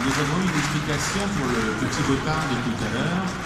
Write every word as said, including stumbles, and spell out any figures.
Nous avons eu une explication pour le petit retard de tout à l'heure.